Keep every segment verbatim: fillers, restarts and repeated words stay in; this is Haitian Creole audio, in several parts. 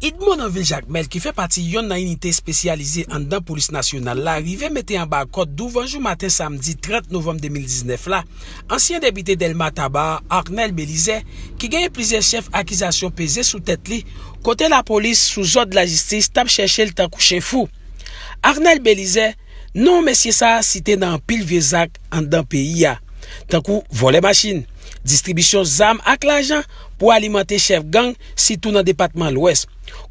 Idmo nan vil Jakmèl, ki fè pati yonn nan inite espesyalize anndan polis nasyonal la, rive mete anba kòd douvan jou maten samdi trant novanm de mil diznèf la, ansyen depite Dèlma Taba, Arnel Belizè, ki genyen plizyè chèf akizasyon peze sou tèt li, kote lapolis, sou zòd lajistis, t ap chèche l tankou chen fou. Arnel Belizè, non mesye sa a site nan anpil vye zak anndan peyi a, tankou vòlè machin, distribisyon zam ak lajan pou alimante chèf gang, sitou nan depatman Lwès,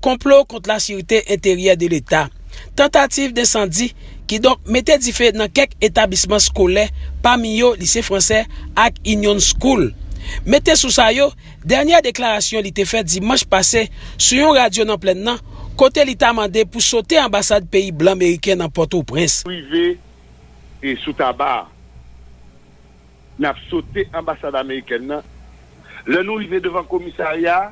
konplo kont lasirte enteryè de Leta, tantativ densandi, kidonk mete dife nan kèk etablisman skolè, pami yo Lise Fransè ak Union School. Mete sou sa yo, dènyè deklarasyon li te fè dimanch pase sou yon radyo nan Plèn nan, kote li ta mande pou sote anbasad peyi blan meriken nan Pòtoprens. Rive e sou Taba a, n ap sote anbasad amerikèn nan. Lè nou rive devan komisarya a,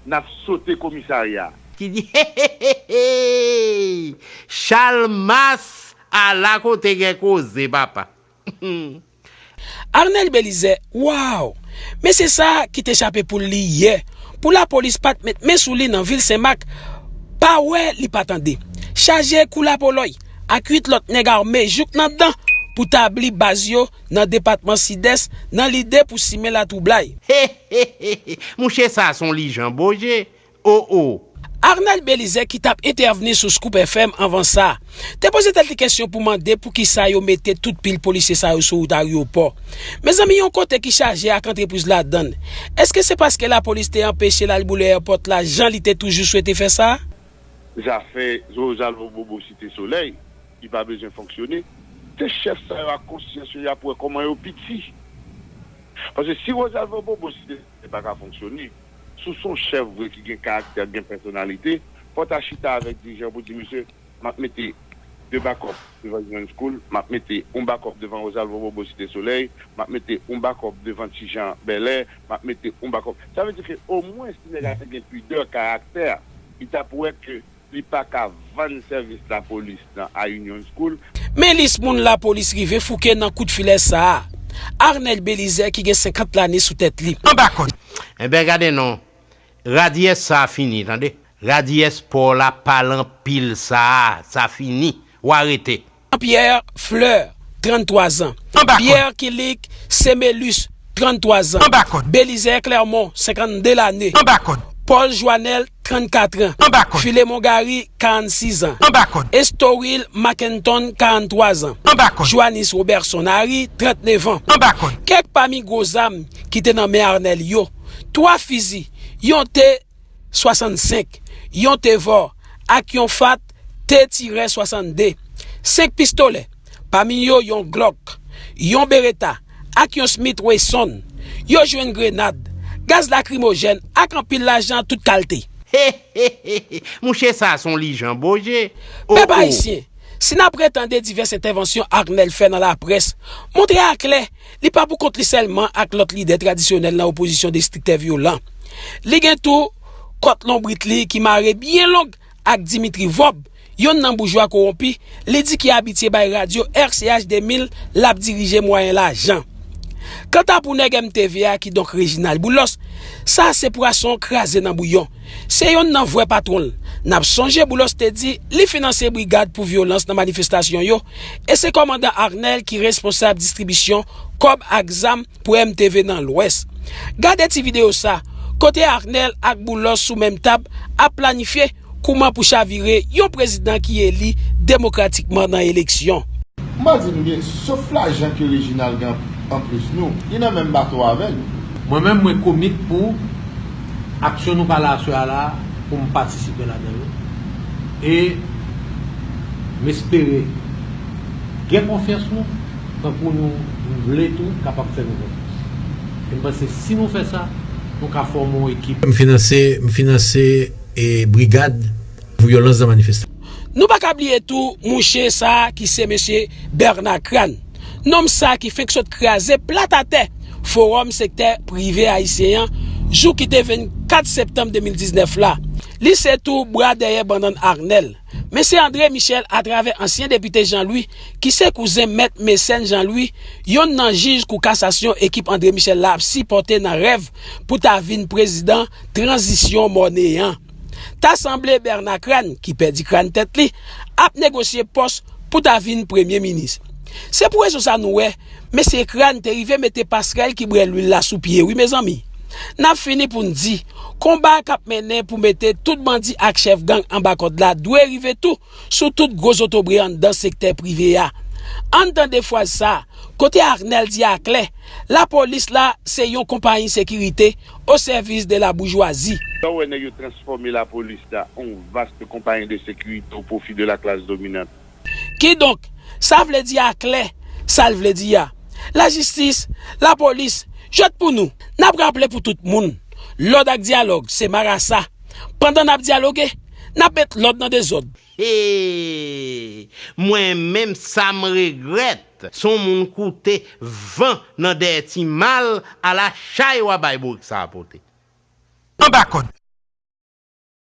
n ap sote komisarya a. Ki di, hey, hey, hey, hey! Chalmas, ala kote gen koze, papa! Arnel Belizè, waw! Mesye sa a ki te chape poul li yè, pou lapolis pa t met men sou li nan vil Senmak, pa wè li pa tande. Chaje kou lapolòy ak uit lòt nèg ame jouk nan dan pou tabli baz yo nan depatman Sidès nan lide pou simen latwoublay. He, he, he, he. Mouche sa a se yon lijan boje. O, o. Arnel Belizè, ki t ap entèvni sou Scoop F M anvan sa, te poze tèt li kesyon pou mande poukisa yo mete tout pil polisye sa yo sou wout ayewopò. Mezanmi, yon kote ki chaje ak antrepriz ladan l, èske se paske lapolis te anpeche l al boule èpòt la jan li te toujou swete fè sa? Zafè Rosalvo Bobo Site Solèy, li pa bezwen fonksyone. Se chèf sa yo ak konsyans yo, y ap wè kòman yo piti. Paske si Rosalvo Bobo Site Solèy pa ka fonksyone, si w se yon chèf vre ki gen karaktè, gen pèsonalite, fò w ta chita avèk dirijan pou di, mesye, m ap mete de bakòp devan Union School, m ap mete yon bakòp devan Rosalvo Bobo Site Solèy, m ap mete yon bakòp devan Ti Jan Bèlè, m ap mete yon bakòp. Sa vle di ke omwen si nèg la te gen pidè karaktè, li t ap wè ke li pa ka vann sèvis lapolis nan a Union School. Men lis moun lapolis rive fouke nan kout filè sa a. Arnel Belizè ki gen senkant lane sou tèt li. Anba kòd. Enben, gade non. Radyès sa a fini, tande. Radyès pa w la, pale anpil sa a, sa fini. W arete. Jean Pierre Fleur, tranntwa zan. Anba kòd. Pierre Kilik Semelus, tranntwa zan. Anba kòd. Belizè Clermont, senkannde lane. Anba kòd. Paul Joanel, trannkat an. Anba kòd. Filemon Gary, karannsis an. Anba kòd. Estoril Mackenton, karanntrwa zan. Anba kòd. Joannis Robertson Harry, trannnev an. Anba kòd. Kèk pami gwo zam ki te nan men Arnel yo, twa fizi, yon T swasannsenk, yon T vò ak yon fat T tirè swasannde, senk pistolè, pami yo yon Glock, yon Beretta ak yon Smith Wesson. Yo jwenn grenad, gaz lakrimojèn ak anpil lajan tout kalte. He, he, he, he. Mouche sa a se yon lijan boje. O, o. Pèp ayisyen, si n ap retande divès entèvansyon Arnel fè nan laprès, montre aklè li pa pou kont li sèlman ak lòt lidè tradisyonèl nan opozisyon destriktè vyolan. Li gen tou kòt lonbrit li ki mare byen long ak Dimitri Vorbe, yonn nan boujwa kowonpi, li di ki abitye bay radyo R C H de mil l ap dirije mwayen lajan. Kanta pou nèg M T V a, kidonk Reginald Boulos, sa a se pwason kraze nan bouyon. Se yonn nan vwè patwon l. N ap sonje Boulos te di li finanse brigad pou vyolans nan manifestasyon yo, e se kòmandan Arnel ki responsab distribisyon kòb ak zam pou M T V nan Lwès. Gade ti videyo sa, kote Arnel ak Boulos sou menm tab ap planifye kouman pou chavire yon prezidan ki eli demokratikman nan eleksyon. M a di nou byen, sof lajan ke Reginald gen anplis nou, li nan menm bato avè n. Mwen menm, mwen komit pou aksyon nou pale aswè a la, pou m patisipe ladan yo. E m espere, gen konfyans nou, tankou nou, nou vle tou, kapab fè nou konfyans. E m panse si nou fè sa, nou ka fòme yon ekip. M finanse, m finanse, e, brigad vyolans nan manifestasyon. Nou pa ka bliye tou mouche sa a ki se mesye Bernard Crane. Nonm sa a ki fenk sot kraze plat atè Fowòm Sektè Prive Ayisyen an, jou ki te vennkat septanm de mil diznèf la. Li se tou bra dèyè bannann Arnel. Men se André Michel, atravè ansyen depite Jean Louis, ki se kouzen Mèt Mécène Jean Louis, yonn nan jij Kou Kasasyon ekip André Michel la ap sipòte nan rèv pou ta vin prezidan tranzisyon mòne an. Ta sanble Bèna Kran, ki pèdi kran tèt li, ap negosye pòs pou ta vin premye minis. Se pou rezon sa nou wè mesye Kran te rive mete pasrèl ki bwè lwil la sou pye wi mezanmi. N ap fini pou n di, konba k ap mennen pou mete tout bandi ak chèf gang anba kòd la dwe rive tou sou tout gwo zotobre anndan sektè prive a. Ann tande fraz sa, kote Arnel di aklè, lapolis la se yon konpayi sekirite o sèvis de la boujwazi. Sa w wè nèg yo transfòme lapolis la an yon vaste konpayi de sekirite o pwofi de la klas dominant. Kidonk, sa vle di aklè sa l vle di a. Lajistis, lapolis, jwèt pou nou. N ap raple pou tout moun, lòd ak dyalòg se marasa. Pandan n ap dyaloge, n ap met lòd nan dezòd. Hey! Mwen menm sa m regrèt, se yon moun koute van nan dèyè ti mal ala chay w a bay bourik sa a pote. Anba kòd.